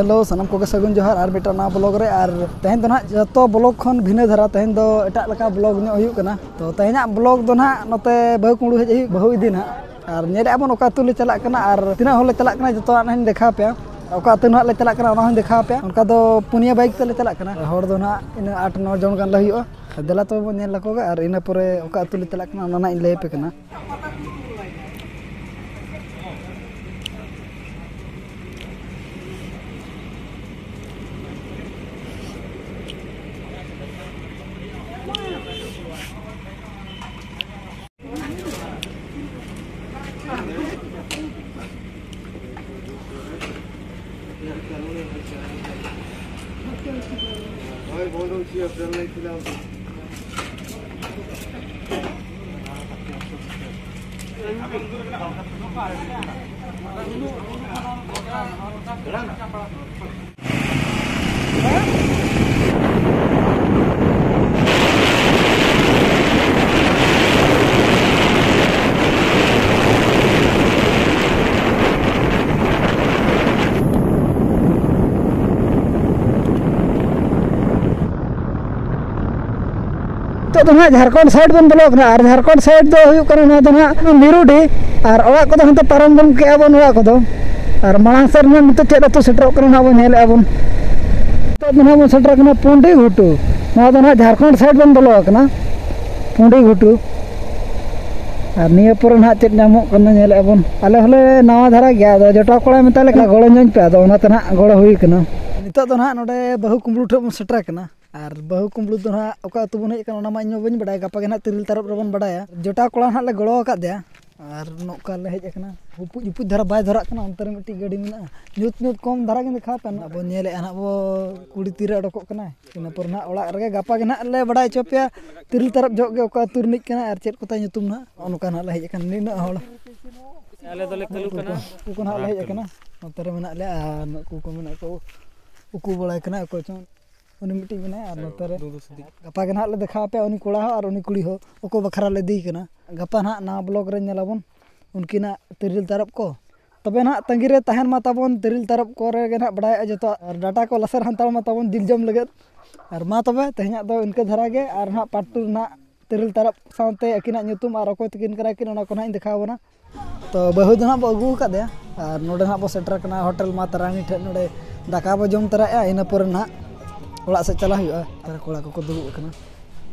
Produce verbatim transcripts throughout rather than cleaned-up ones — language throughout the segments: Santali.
ᱦᱮᱞᱳ, ᱥᱟᱱᱟᱢ ᱠᱚᱜᱮ ᱥᱟᱹᱜᱩᱱ ᱡᱚᱦᱟᱨ ᱟᱨ ᱢᱤᱫᱴᱟᱝ ᱱᱟᱣᱟ ᱵᱞᱚᱜ ᱨᱮ᱾ ᱟᱨ ᱛᱮᱦᱮᱧ ᱫᱚ ᱱᱟᱦᱟᱜ ᱡᱚᱛᱚ ᱵᱞᱚᱜ ᱠᱷᱚᱱ ᱵᱷᱤᱱᱟᱹ ᱫᱷᱟᱨᱟ, ᱛᱮᱦᱮᱧ ᱫᱚ ᱮᱴᱟᱜ ᱞᱮᱠᱟ ᱵᱞᱚᱜ ᱧᱚᱜ ᱦᱩᱭᱩᱜ ᱠᱟᱱᱟ᱾ ᱛᱚ ᱛᱮᱦᱮᱧᱟᱜ ᱵᱞᱚᱜ ᱫᱚ ᱱᱟᱦᱟᱜ ᱱᱚᱛᱮ ᱵᱟᱹᱦᱩ ᱠᱩᱢᱵᱽᱲᱩ ᱦᱮᱡ ᱦᱩᱭᱩᱜ, ᱵᱟᱹᱦᱩ ᱤᱫᱤ ᱱᱟᱦᱟᱜ᱾ ᱟᱨ ᱧᱮᱞᱮᱫᱼᱟ ᱵᱚᱱ ᱚᱠᱟ ᱟᱹᱛᱩ ᱞᱮ ᱪᱟᱞᱟᱜ ᱠᱟᱱᱟ ᱟᱨ ᱛᱤᱱᱟᱹᱜ ᱦᱚᱲ ᱞᱮ ᱪᱟᱞᱟᱜ ᱠᱟᱱᱟ, ᱡᱚᱛᱚᱣᱟᱜ ᱱᱟᱦᱟᱜ ᱤᱧ ᱫᱮᱠᱷᱟᱣ ᱟᱯᱮᱭᱟ᱾ ᱚᱠᱟ ᱟᱹᱛᱩ ᱱᱟᱦᱟᱜ ᱞᱮ ᱪᱟᱞᱟᱜ ᱠᱟᱱᱟ, ᱚᱱᱟ ᱦᱚᱸᱧ ᱫᱮᱠᱷᱟᱣ ᱟᱯᱮᱭᱟ᱾ ᱚᱱᱠᱟ ᱫᱚ ᱯᱩᱱᱭᱟᱹ ᱵᱟᱭᱤᱠ ᱛᱮᱞᱮ ᱪᱟᱞᱟᱜ ᱠᱟᱱᱟ, ᱦᱚᱲ ᱫᱚ ᱱᱟᱦᱟᱜ ᱤᱱᱟᱹ ᱟᱴ ᱱᱚ ᱡᱚᱱ ᱜᱟᱱ ᱞᱮ ᱦᱩᱭᱩᱜᱼᱟ᱾ ᱫᱮᱞᱟ ᱛᱚᱵᱮ ᱵᱚᱱ ᱧᱮᱞ ᱞᱟᱠᱚ ᱜᱮ, ᱟᱨ ᱤᱱᱟᱹ ᱯᱚᱨᱮ ᱚᱠᱟ ᱟᱹᱛᱩ ᱞᱮ ᱪᱟᱞᱟᱜ ᱠᱟᱱᱟ, ᱚᱱᱟ ᱱᱟᱦᱟᱜ ᱤᱧ ᱞᱟᱹᱭ ᱟᱯᱮ ᱠᱟᱱᱟ᱾ ᱱᱤᱛᱚᱜ ᱫᱚ ᱱᱟᱦᱟᱜ ᱡᱷᱟᱲᱠᱷᱚᱸᱰ ᱥᱟᱭᱤᱰ ᱵᱚᱱ ᱵᱚᱞᱚᱜ ᱠᱟᱱᱟ, ᱟᱨ ᱡᱷᱟᱲᱠᱷᱚᱸᱰ ᱥᱟᱭᱤᱰ ᱫᱚ ᱦᱩᱭᱩᱜ ᱠᱟᱱᱟ ᱱᱚᱣᱟ ᱫᱚ ᱱᱟᱦᱟᱜ ᱢᱤᱨᱩᱰᱤ, ᱟᱨ ᱚᱲᱟᱜ ᱠᱚᱫᱚ ᱦᱟᱱᱛᱮ ᱯᱟᱨᱚᱢ ᱜᱚᱫ ᱠᱮᱜᱼᱟ ᱵᱚᱱ ᱚᱲᱟᱜ ᱠᱚᱫᱚ᱾ ᱟᱨ ᱢᱟᱲᱟᱝ ᱥᱮᱫ ᱨᱮᱱᱟᱜ ᱱᱤᱛᱚᱜ ᱪᱮᱫ ᱟᱹᱛᱩ ᱥᱮᱴᱮᱨᱚᱜ ᱠᱟᱱᱟ ᱱᱟᱦᱟᱜ ᱵᱚᱱ ᱧᱮᱞᱮᱜᱼᱟ ᱵᱚᱱ᱾ ᱱᱤᱛᱚᱜ ᱫᱚ ᱱᱟᱦᱟᱜ ᱵᱚᱱ ᱥᱮᱴᱮᱨ ᱠᱟᱱᱟ ᱯᱩᱸᱰᱤ ᱜᱷᱩᱴᱩ᱾ ᱱᱚᱣᱟ ᱫᱚ ᱱᱟᱦᱟᱜ ᱡᱷᱟᱲᱠᱷᱚᱸᱰ ᱥᱟᱭᱤᱰ ᱵᱚᱱ ᱵᱚᱞᱚ ᱟᱠᱟᱱᱟ, ᱯᱩᱸᱰᱤ ᱜᱷᱩᱴᱩ᱾ ᱟᱨ ᱱᱤᱭᱟᱹ ᱯᱚᱨᱮ ᱱᱟᱦᱟᱜ ᱪᱮᱫ ᱧᱟᱢᱚᱜ ᱠᱟᱱᱟ ᱧᱮᱞᱮᱜᱼᱟ ᱵᱚᱱ᱾ ᱟᱞᱮ ᱦᱚᱸᱞᱮ ᱱᱟᱣᱟ ᱫᱷᱟᱨᱟ ᱜᱮᱭᱟ, ᱟᱫᱚ ᱡᱚᱴᱟᱣ ᱠᱚᱲᱟᱭ ᱢᱮᱛᱟ ᱞᱮ ᱠᱟᱱᱟ, "ᱜᱚᱲᱚ ᱧᱚᱜ ᱯᱮ", ᱟᱫᱚ ᱚᱱᱟᱛᱮ ᱱᱟᱦᱟᱜ ᱜᱚᱲᱚ ᱦᱩᱭ ᱠᱟᱱᱟ᱾ ᱱᱤᱛᱚᱜ ᱫᱚ ᱱᱟᱦᱟᱜ ᱱᱚᱰᱮ ᱵᱟᱹᱦᱩ ᱠᱩᱢᱵᱽᱲᱩ ᱴᱷᱮᱱ ᱵᱚᱱ ᱥᱮᱴᱮᱨ ᱟᱠᱟᱱᱟ᱾ ᱟᱨ ᱵᱟᱹᱦᱩ ᱠᱩᱢᱵᱽᱲᱩ ᱫᱚ ᱱᱟᱦᱟᱜ ᱚᱠᱟ ᱟᱹᱛᱩ ᱵᱚᱱ ᱦᱮᱡ ᱟᱠᱟᱱᱟ, ᱚᱱᱟ ᱢᱟ ᱤᱧ ᱢᱟ ᱵᱟᱹᱧ ᱵᱟᱰᱟᱭᱟ᱾ ᱜᱟᱯᱟ ᱜᱮ ᱱᱟᱦᱟᱜ ᱛᱤᱨᱤᱞ ᱛᱟᱨᱚᱵ ᱨᱮᱵᱚᱱ ᱵᱟᱰᱟᱭᱟ᱾ ᱡᱚᱴᱟᱣ ᱠᱚᱲᱟ ᱱᱟᱦᱟᱜ ᱞᱮ ᱜᱚᱲᱚ ᱟᱠᱟᱫᱮᱭᱟ᱾ ᱟᱨ ᱱᱚᱝᱠᱟ ᱞᱮ ᱦᱮᱡ ᱟᱠᱟᱱᱟ᱾ ᱩᱯᱩᱡ ᱩᱯᱩᱡ ᱫᱷᱟᱨᱟ ᱵᱟᱭ ᱫᱷᱚᱨᱟᱜ ᱠᱟᱱᱟ, ᱚᱱᱛᱮ ᱨᱮ ᱢᱤᱫᱴᱤᱡ ᱜᱟᱹᱰᱤ ᱢᱮᱱᱟᱜᱼᱟ᱾ ᱧᱩᱛ ᱧᱩᱛ ᱠᱚᱢ ᱫᱷᱟᱨᱟ ᱜᱮ ᱫᱮᱠᱷᱟᱣ ᱯᱮ᱾ ᱱᱟᱦᱟᱜ ᱵᱚᱱ ᱧᱮᱞᱮᱫᱼᱟ ᱱᱟᱦᱟᱜ ᱵᱚ ᱠᱩᱲᱤ ᱛᱤᱨᱮ ᱚᱰᱚᱠᱚᱜ ᱠᱟᱱᱟᱭ᱾ ᱤᱱᱟᱹ ᱯᱚᱨ ᱱᱟᱦᱟᱜ ᱚᱲᱟᱜ ᱨᱮᱜᱮ ᱜᱟᱯᱟ ᱜᱮ ᱱᱟᱦᱟᱜ ᱞᱮ ᱵᱟᱰᱟᱭ ᱦᱚᱪᱚ ᱯᱮᱭᱟ ᱛᱤᱨᱤᱞ ᱛᱟᱨᱚᱵ ᱡᱚᱜ ᱜᱮ ᱚᱠᱟ ᱟᱹᱛᱩ ᱨᱤᱱᱤᱡ ᱠᱟᱱᱟᱭ ᱟᱨ ᱪᱮᱫ ᱠᱚᱛᱟᱭ ᱧᱩᱛᱩᱢ ᱱᱟᱦᱟᱜ᱾ ᱱᱚᱜᱼᱚ ᱱᱚᱝᱠᱟ ᱱᱟᱦᱟᱜ ᱞᱮ ᱦᱮᱡ ᱟᱠᱟᱱᱟ, ᱱᱤᱱᱟᱹᱜ ᱦᱚᱲ᱾ ᱟᱞᱮ ᱫᱚᱞᱮ ᱠᱟᱹᱞᱩ ᱠᱟᱱᱟ᱾ ᱩᱱᱠᱩ ᱠᱚ ᱱᱟᱦᱟᱜ ᱞᱮ ᱦᱮᱡ ᱟᱠᱟᱱᱟ᱾ ᱱᱚᱛᱮ ᱨᱮ ᱢᱮᱱᱟᱜ ᱞᱮᱭᱟ ᱟᱨ ᱱᱩᱠᱩ ᱠᱚ ᱢᱮᱱᱟᱜ ᱠᱚ, ᱩᱠᱩ ᱵᱟᱲᱟᱭ ᱠᱟᱱᱟ ᱚᱠᱚᱭ ᱪᱚᱝ᱾ ᱩᱱᱤ ᱢᱤᱫᱴᱤᱡ ᱢᱮᱱᱟᱭᱟ ᱟᱨ ᱱᱚᱛᱮ ᱨᱮ ᱜᱟᱯᱟ ᱜᱮ ᱱᱟᱦᱟᱜ ᱞᱮ ᱫᱮᱠᱷᱟᱣ ᱟᱯᱮᱭᱟ ᱩᱱᱤ ᱠᱚᱲᱟ ᱦᱚᱸ ᱟᱨ ᱩᱱᱤ ᱠᱩᱲᱤ ᱦᱚᱸ ᱚᱠᱚᱭ ᱵᱟᱠᱷᱨᱟ ᱞᱮ ᱤᱫᱤᱭᱮ ᱠᱟᱱᱟ᱾ ᱜᱟᱯᱟ ᱱᱟᱦᱟᱜ ᱱᱟᱣᱟ ᱵᱞᱚᱜ ᱨᱮ ᱧᱮᱞᱟᱵᱚᱱ ᱩᱱᱠᱤᱱᱟᱜ ᱛᱤᱨᱤᱞ ᱛᱟᱨᱚᱵ ᱠᱚ᱾ ᱛᱚᱵᱮ ᱱᱟᱦᱟᱜ ᱛᱟᱺᱜᱤ ᱨᱮ ᱛᱟᱦᱮᱱ ᱢᱟ ᱛᱟᱵᱚᱱ, ᱛᱤᱨᱤᱞ ᱛᱟᱨᱚᱵ ᱠᱚᱨᱮ ᱜᱮ ᱱᱟᱦᱟᱜ ᱵᱟᱲᱟᱭᱚᱜᱼᱟ ᱡᱚᱛᱚ, ᱟᱨ ᱰᱟᱴᱟ ᱠᱚ ᱞᱟᱥᱮᱨ ᱦᱟᱛᱟᱲ ᱢᱟ ᱛᱟᱵᱚᱱ ᱡᱤᱞ ᱡᱚᱢ ᱞᱟᱹᱜᱤᱫ᱾ ᱟᱨ ᱢᱟ ᱛᱚᱵᱮ ᱛᱮᱦᱮᱧᱟᱜ ᱫᱚ ᱤᱱᱠᱟᱹ ᱫᱷᱟᱨᱟ ᱜᱮ, ᱟᱨ ᱱᱟᱦᱟᱜ ᱯᱟᱨᱴ ᱴᱩ ᱨᱮ ᱱᱟᱦᱟᱜ ᱛᱤᱨᱤᱞ ᱛᱟᱨᱚᱵ ᱥᱟᱶᱛᱮ ᱟᱹᱠᱤᱱᱟᱜ ᱧᱩᱛᱩᱢ ᱟᱨ ᱚᱠᱚᱭ ᱛᱟᱹᱠᱤᱱ ᱠᱟᱱᱟ ᱠᱤᱱ, ᱚᱱᱟ ᱠᱚ ᱱᱟᱦᱟᱜ ᱤᱧ ᱫᱮᱠᱷᱟᱣ ᱟᱵᱚᱱᱟ᱾ ᱛᱚ ᱵᱟᱹᱦᱩ ᱫᱚ ᱱᱟᱦᱟᱜ ᱵᱚ ᱟᱹᱜᱩ ᱟᱠᱟᱫᱮᱭᱟ, ᱟᱨ ᱱᱚᱰᱮ ᱱᱟᱦᱟᱜ ᱵᱚ ᱥᱮᱴᱮᱨ ᱟᱠᱟᱱᱟ ᱦᱳᱴᱮᱞ ᱢᱟ ᱛᱟᱨᱟᱱᱤ ᱴᱷᱮᱱ᱾ ᱱᱚᱰᱮ ᱫᱟᱠᱟ ᱵᱚ ᱡᱚᱢ ᱛᱚᱨᱟᱭᱮᱜᱼᱟ, ᱤᱱᱟᱹ ᱯᱚᱨᱮ ᱱᱟᱦᱟᱜ ᱚᱲᱟᱜ ᱥᱮᱫ ᱪᱟᱞᱟᱜ ᱦᱩᱭᱩᱜᱼᱟ᱾ ᱛᱟᱨᱟ ᱠᱚᱲᱟ ᱠᱚᱠᱚ ᱫᱩᱲᱩᱵ ᱟᱠᱟᱱᱟ,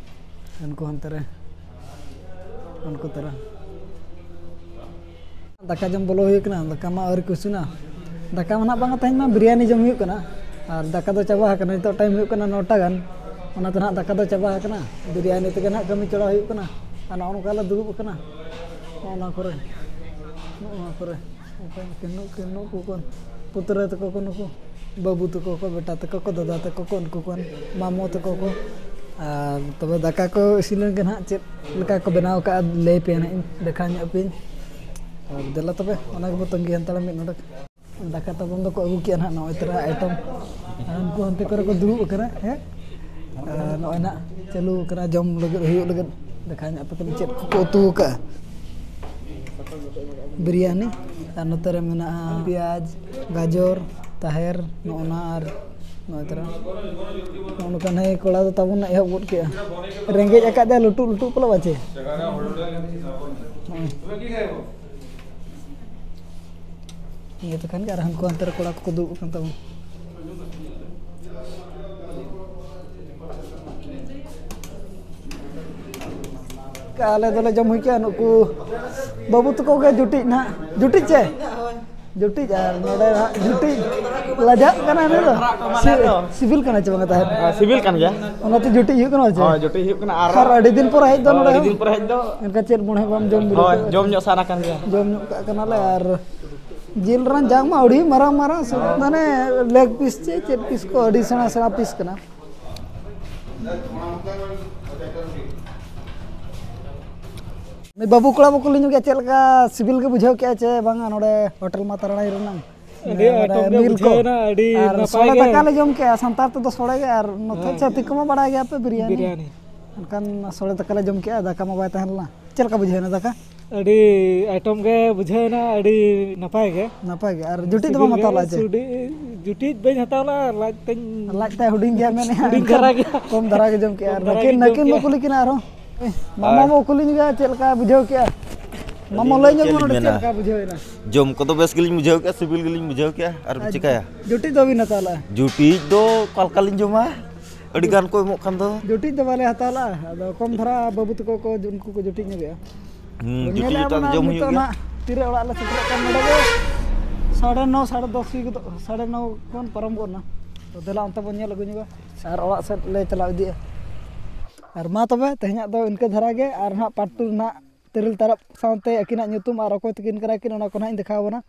ᱩᱱᱠᱩ ᱦᱟᱱᱛᱮ ᱨᱮ, ᱩᱱᱠᱩ ᱛᱟᱨᱟ᱾ ᱫᱟᱠᱟ ᱡᱚᱢ ᱵᱚᱞᱚ ᱦᱩᱭ ᱠᱟᱱᱟ, ᱫᱟᱠᱟ ᱢᱟ ᱟᱹᱣᱨᱤ ᱠᱚ ᱤᱥᱤᱱᱟ᱾ ᱫᱟᱠᱟ ᱢᱟ ᱱᱟᱦᱟᱜ ᱵᱟᱝᱟ, ᱛᱮᱦᱮᱧ ᱢᱟ ᱵᱤᱨᱭᱟᱱᱤ ᱡᱚᱢ ᱦᱩᱭᱩᱜ ᱠᱟᱱᱟ, ᱟᱨ ᱫᱟᱠᱟ ᱫᱚ ᱪᱟᱵᱟ ᱟᱠᱟᱱᱟ᱾ ᱱᱤᱛᱚᱜ ᱴᱟᱭᱤᱢ ᱦᱩᱭᱩᱜ ᱠᱟᱱᱟ ᱱᱚᱴᱟ ᱜᱟᱱ, ᱚᱱᱟᱛᱮ ᱱᱟᱦᱟᱜ ᱫᱟᱠᱟ ᱫᱚ ᱪᱟᱵᱟ ᱟᱠᱟᱱᱟ᱾ ᱵᱤᱨᱭᱟᱱᱤ ᱛᱮᱜᱮ ᱱᱟᱦᱟᱜ ᱠᱟᱹᱢᱤ ᱪᱟᱞᱟᱣ ᱦᱩᱭᱩᱜ ᱠᱟᱱᱟ᱾ ᱟᱨ ᱱᱚᱜᱼᱚ ᱱᱚᱝᱠᱟ ᱞᱮ ᱫᱩᱲᱩᱵ ᱟᱠᱟᱱᱟ, ᱱᱚᱜᱼᱚ ᱱᱚᱣᱟ ᱠᱚᱨᱮ, ᱱᱚᱜᱼᱚ ᱱᱚᱣᱟ ᱠᱚᱨᱮ᱾ ᱚᱠᱚᱭ ᱱᱩᱠᱤᱱ, ᱱᱩᱠᱤᱱ, ᱱᱩᱠᱩ ᱠᱚ, ᱯᱩᱛᱨᱟᱹ ᱛᱟᱠᱚ ᱠᱚ, ᱱᱩᱠᱩ ᱵᱟᱹᱵᱩ ᱛᱟᱠᱚ ᱠᱚ, ᱵᱮᱴᱟ ᱛᱟᱠᱚ ᱠᱚ, ᱫᱟᱫᱟ ᱛᱟᱠᱚ ᱠᱚ, ᱩᱱᱠᱩ ᱠᱚ, ᱢᱟᱢᱚ ᱛᱟᱠᱚ ᱠᱚ᱾ ᱟᱨ ᱛᱚᱵᱮ ᱫᱟᱠᱟ ᱠᱚ ᱤᱥᱤᱱ ᱞᱮᱱ ᱜᱮ ᱱᱟᱦᱟᱜ ᱪᱮᱫ ᱞᱮᱠᱟ ᱠᱚ ᱵᱮᱱᱟᱣ ᱠᱟᱜᱼᱟ, ᱞᱟᱹᱭ ᱯᱮ ᱱᱟᱦᱟᱜ ᱤᱧ ᱫᱮᱠᱷᱟᱣ ᱧᱚᱜ ᱯᱮᱭᱟᱹᱧ᱾ ᱟᱨ ᱫᱮᱞᱟ ᱛᱚᱵᱮ, ᱚᱱᱟ ᱜᱮᱵᱚ ᱛᱟᱺᱜᱤ ᱦᱟᱛᱟᱲᱟ ᱢᱤᱫ ᱱᱚᱰᱮᱠ᱾ ᱫᱟᱠᱟ ᱛᱟᱵᱚᱱ ᱫᱚᱠᱚ ᱟᱹᱜᱩ ᱠᱮᱜᱼᱟ ᱱᱟᱦᱟᱜ, ᱱᱚᱜᱼᱚᱭ ᱛᱚᱨᱟ ᱟᱭᱴᱮᱢ᱾ ᱟᱨ ᱩᱱᱠᱩ ᱦᱟᱱᱛᱮ ᱠᱚᱨᱮ ᱠᱚ ᱫᱩᱲᱩᱵ ᱟᱠᱟᱱᱟ, ᱦᱮᱸ? ᱟᱨ ᱱᱚᱜᱼᱚᱭ ᱱᱟᱦᱟᱜ ᱪᱟᱹᱞᱩ ᱟᱠᱟᱱᱟ, ᱡᱚᱢ ᱞᱟᱹᱜᱤᱫ ᱦᱩᱭᱩᱜ ᱞᱟᱹᱜᱤᱫ᱾ ᱫᱮᱠᱷᱟᱣ ᱧᱚᱜ ᱟᱯᱮ ᱠᱟᱹᱱᱟᱹᱧ ᱪᱮᱫ ᱠᱚᱠᱚ ᱩᱛᱩ ᱟᱠᱟᱜᱼᱟ᱾ ᱵᱤᱨᱭᱟᱱᱤ, ᱟᱨ ᱱᱚᱛᱮ ᱨᱮ ᱢᱮᱱᱟᱜᱼᱟ ᱯᱮᱸᱭᱟᱡᱽ, ᱜᱟᱡᱚᱨ, ᱛᱟᱦᱮᱨ, ᱱᱚᱜᱼᱚ ᱱᱟ, ᱟᱨ ᱱᱚᱜᱼᱚᱭ ᱛᱚᱨᱟ ᱱᱚᱜᱼᱚ ᱱᱚᱝᱠᱟ᱾ ᱱᱟᱭ ᱠᱚᱲᱟ ᱫᱚ ᱛᱟᱵᱚᱱ ᱮᱦᱚᱵ ᱜᱚᱫ ᱠᱮᱜᱼᱟ, ᱨᱮᱸᱜᱮᱡ ᱟᱠᱟᱫ ᱫᱮᱭᱟ ᱞᱩᱴᱩᱜ ᱞᱩᱴᱩᱜ ᱯᱟᱞᱮ ᱵᱟᱪᱮ᱾ ᱱᱚᱜᱼᱚᱭ᱾ ᱤᱭᱟᱹ ᱛᱮᱠᱷᱟᱱ ᱜᱮ ᱟᱨ ᱦᱟᱱᱠᱩ ᱦᱟᱱᱛᱮ ᱨᱮ ᱠᱚᱲᱟ ᱠᱚᱠᱚ ᱫᱩᱲᱩᱵ ᱟᱠᱟᱱ ᱛᱟᱵᱚᱱ᱾ ᱟᱞᱮ ᱫᱚᱞᱮ ᱡᱚᱢ ᱦᱩᱭ ᱠᱮᱜᱼᱟ, ᱱᱩᱠᱩ ᱵᱟᱹᱵᱩ ᱛᱟᱠᱚ ᱜᱮ ᱡᱩᱴᱤᱡ ᱱᱟᱦᱟᱜ᱾ ᱡᱩᱴᱤᱡ ᱪᱮ? ᱡᱩᱴᱤᱡ, ᱟᱨ ᱱᱚᱰᱮ ᱱᱟᱦᱟᱜ ᱡᱩᱴᱤᱡ ᱞᱟᱡᱟᱜ ᱠᱟᱱᱟ ᱩᱱᱤ ᱫᱚ᱾ ᱥᱤ-, ᱥᱤᱵᱤᱞ ᱠᱟᱱᱟ ᱪᱮ ᱵᱟᱝᱟ ᱛᱟᱦᱮᱸᱫ? ᱦᱮᱸ, ᱥᱤᱵᱤᱞ ᱠᱟᱱ ᱜᱮᱭᱟ᱾ ᱚᱱᱟᱛᱮ ᱡᱩᱴᱤᱡ ᱦᱩᱭᱩᱜ ᱠᱟᱱᱟ ᱪᱮ? ᱦᱳᱭ, ᱡᱩᱴᱤᱡ ᱦᱩᱭᱩᱜ ᱠᱟᱱᱟ᱾ ᱟᱨ ᱟᱨ ᱟᱹᱰᱤ ᱫᱤᱱ ᱯᱚᱨ ᱦᱮᱡ ᱫᱚ ᱦᱳᱭ, ᱱᱚᱰᱮ ᱟᱹᱰᱤ ᱦᱚᱸ᱾ ᱫᱤᱱ ᱯᱚᱨ ᱦᱮᱡ ᱫᱚ᱾ ᱮᱱᱠᱷᱟᱱ ᱪᱮᱫ ᱵᱚᱱ ᱦᱮᱡ ᱵᱟᱢ ᱡᱚᱢ ᱵᱤᱰᱟᱹᱣ ᱦᱳᱭ, ᱠᱟᱜᱼᱟ? ᱡᱚᱢ ᱧᱚᱜ ᱠᱟᱜ ᱠᱟᱱᱟ᱾ ᱡᱚᱢ ᱧᱚᱜ ᱠᱟᱜ ᱠᱟᱱᱟᱞᱮ, ᱟᱨ ᱡᱤᱞ ᱨᱮᱱᱟᱜ ᱡᱟᱝ ᱢᱟ ᱟᱹᱰᱤ ᱢᱟᱨᱟᱝ ᱢᱟᱨᱟᱝ, ᱥᱩᱫ ᱢᱟᱱᱮ ᱞᱮᱜᱽ ᱯᱤᱥ ᱪᱮ ᱪᱮᱫ ᱯᱤᱥ ᱠᱚ, ᱟᱹᱰᱤ ᱥᱮᱬᱟ ᱥᱮᱬᱟ ᱯᱤᱥ ᱠᱟᱱᱟ᱾ ᱩᱱᱤ ᱵᱟᱹᱵᱩ ᱠᱚᱲᱟ ᱵᱟᱠᱚ ᱞᱟᱹᱭ ᱧᱚᱜ ᱜᱮᱭᱟ, ᱪᱮᱫ ᱞᱮᱠᱟ ᱥᱤᱵᱤᱞ ᱜᱮ ᱵᱩᱡᱷᱟᱹᱣ ᱠᱮᱜᱼᱟ ᱪᱮ ᱵᱟᱝᱟ ᱱᱚᱰᱮ ᱦᱳᱴᱮᱞ ᱢᱟ ᱛᱟᱨᱟᱬᱟᱭ ᱨᱮᱱᱟᱜ? ᱟᱹᱰᱤ ᱢᱟᱱᱮ ᱟᱭᱴᱚᱢ ᱜᱮ ᱢᱤᱞ ᱠᱚ᱾ ᱵᱩᱡᱷᱟᱹᱣ ᱮᱱᱟ, ᱟᱹᱰᱤ ᱟᱨ ᱱᱟᱯᱟᱭ ᱥᱚᱲᱮ ᱜᱮ᱾ ᱫᱟᱠᱟ ᱞᱮ ᱡᱚᱢ ᱠᱮᱜᱼᱟ, ᱥᱟᱱᱛᱟᱲ ᱛᱮᱫᱚ ᱥᱚᱲᱮ ᱜᱮ, ᱟᱨ ᱱᱚᱛᱮ ᱦᱮᱸ᱾ ᱪᱷᱟᱹᱛᱤᱠ ᱠᱚᱢᱟ ᱵᱟᱲᱟᱭ ᱜᱮᱭᱟ ᱯᱮ ᱵᱤᱨᱭᱟᱱᱤ᱾ ᱵᱤᱨᱭᱟᱱᱤ᱾ ᱮᱱᱠᱷᱟᱱ ᱥᱚᱲᱮ ᱫᱟᱠᱟ ᱞᱮ ᱡᱚᱢ ᱠᱮᱜᱼᱟ, ᱫᱟᱠᱟ ᱢᱟ ᱵᱟᱭ ᱛᱟᱦᱮᱸ ᱞᱮᱱᱟ᱾ ᱪᱮᱫ ᱞᱮᱠᱟ ᱵᱩᱡᱷᱟᱹᱣ ᱮᱱᱟ ᱫᱟᱠᱟ? ᱟᱹᱰᱤ ᱟᱭᱴᱚᱢ ᱜᱮ ᱵᱩᱡᱷᱟᱹᱣ ᱮᱱᱟ, ᱟᱹᱰᱤ ᱱᱟᱯᱟᱭ ᱜᱮ᱾ ᱱᱟᱯᱟᱭ ᱜᱮ᱾ ᱟᱨ ᱡᱩᱴᱤᱡ ᱫᱚ ᱵᱟᱢ ᱦᱟᱛᱟᱣ ᱞᱮᱫᱼᱟ ᱪᱮ? ᱡᱩᱴᱤᱡ ᱵᱟᱹᱧ ᱦᱟᱛᱟᱣ ᱞᱮᱫᱼᱟ, ᱞᱟᱡ ᱛᱤᱧ ᱞᱟᱡ ᱛᱟᱭ ᱦᱩᱰᱤᱧ ᱜᱮᱭᱟ ᱢᱮᱱᱮᱫᱼᱟ᱾ ᱦᱩᱰᱤᱧ ᱫᱷᱟᱨᱟ ᱜᱮᱭᱟ᱾ ᱠᱚᱢ ᱫᱷᱟᱨᱟ ᱜᱮ ᱡᱚᱢ ᱠᱮᱜᱼᱟ᱾ ᱟᱨ ᱠᱚᱢ ᱫᱷᱟᱨᱟ ᱱᱟᱹᱠᱤᱱ ᱜᱤᱧ ᱡᱚᱢ ᱱᱟᱹᱠᱤᱱ ᱵᱚ ᱠᱮᱜᱼᱟ᱾ ᱠᱩᱞᱤ ᱠᱤᱱᱟ ᱟᱨᱦᱚᱸ᱾ ᱮ, ᱢᱟᱢᱟ ᱟᱨ ᱵᱚ ᱠᱩᱞᱤ ᱧᱚᱜᱟ ᱪᱮᱫ ᱞᱮᱠᱟ ᱵᱩᱡᱷᱟᱹᱣ ᱠᱮᱜᱼᱟ? ᱢᱟᱢᱟ ᱟᱹᱞᱤᱧ ᱞᱟᱹᱭ ᱫᱚ ᱧᱚᱜ ᱪᱮᱫ ᱢᱮ ᱞᱤᱧ ᱱᱚᱰᱮ ᱪᱮᱫ ᱢᱮᱱᱟ? ᱞᱮᱠᱟ ᱵᱩᱡᱷᱟᱹᱣ ᱮᱱᱟ? ᱡᱚᱢ ᱠᱚᱫᱚ ᱵᱮᱥ ᱜᱮᱞᱤᱧ ᱵᱩᱡᱷᱟᱹᱣ ᱠᱮᱜᱼᱟ, ᱥᱤᱵᱤᱞ ᱜᱮᱞᱤᱧ ᱵᱩᱡᱷᱟᱹᱣ ᱠᱮᱜᱼᱟ᱾ ᱟᱨ ᱟᱨ ᱪᱤᱠᱟᱹᱭᱟ? ᱡᱩᱴᱤᱡ ᱫᱚ ᱵᱟᱹᱵᱤᱱ ᱦᱟᱛᱟᱣ ᱞᱮᱫᱼᱟ? ᱡᱩᱴᱤᱡ ᱫᱚ ᱚᱠᱟ ᱞᱮᱠᱟ ᱞᱤᱧ ᱡᱚᱢᱟ? ᱟᱹᱰᱤ ᱜᱟᱱ ᱠᱚ ᱮᱢᱚᱜ ᱠᱷᱟᱱ ᱫᱚ᱾ ᱡᱩᱴᱤᱡ ᱫᱚ ᱵᱟᱞᱮ ᱦᱟᱛᱟᱣ ᱞᱮᱫᱼᱟ, ᱟᱫᱚ ᱠᱚᱢ ᱫᱷᱟᱨᱟ ᱵᱟᱹᱵᱩ ᱛᱟᱠᱚ ᱠᱚ ᱩᱱᱠᱩ ᱠᱚ ᱡᱩᱴᱤᱡ ᱧᱚᱜᱮᱜᱼᱟ᱾ ᱦᱩᱸ, ᱛᱚ ᱡᱩᱴᱤᱡ ᱧᱮᱞᱮᱫᱼᱟ ᱡᱩᱴᱤᱡ ᱵᱚᱱ ᱫᱚ ᱦᱟᱸᱜ ᱡᱚᱢ ᱦᱩᱭᱩᱜ ᱱᱤᱛᱚᱜ ᱜᱮᱭᱟ᱾ ᱱᱟᱦᱟᱜ ᱛᱤᱨᱮ ᱚᱲᱟᱜ ᱞᱮ ᱥᱮᱴᱮᱨᱚᱜ ᱠᱟᱱ ᱱᱚᱰᱮ ᱜᱮ᱾ ᱥᱟᱲᱮ ᱱᱚ, ᱥᱟᱲᱮ ᱫᱚᱥ ᱦᱩᱭ ᱜᱚᱫᱚᱜ, ᱥᱟᱲᱮ ᱱᱚ ᱠᱷᱚᱱ ᱯᱟᱨᱚᱢ ᱜᱚᱫ ᱮᱱᱟ᱾ ᱛᱚ ᱫᱮᱞᱟ ᱚᱱᱛᱮ ᱵᱚᱱ ᱧᱮᱞ ᱟᱹᱜᱩ ᱧᱚᱜᱟ᱾ ᱟᱨ ᱚᱲᱟᱜ ᱥᱮᱫ ᱞᱮ ᱪᱟᱞᱟᱣ ᱤᱫᱤᱜᱼᱟ᱾ ᱟᱨ ᱢᱟ ᱛᱚᱵᱮ ᱛᱮᱦᱮᱧᱟᱜ ᱫᱚ ᱤᱱᱠᱟᱹ ᱫᱷᱟᱨᱟ ᱜᱮ, ᱟᱨ ᱱᱟᱦᱟᱜ part two ᱱᱟᱦᱟᱜ ᱛᱤᱨᱤᱞ ᱛᱟᱨᱚᱵ ᱥᱟᱶᱛᱮ ᱟᱹᱠᱤᱱᱟᱜ ᱧᱩᱛᱩᱢ ᱟᱨ ᱚᱠᱚᱭ ᱛᱟᱹᱠᱤᱱ ᱠᱟᱱᱟ ᱠᱤᱱ, ᱚᱱᱟ ᱠᱚ ᱱᱟᱦᱟᱜ ᱤᱧ ᱫᱮᱠᱷᱟᱣ ᱟᱵᱚᱱᱟ᱾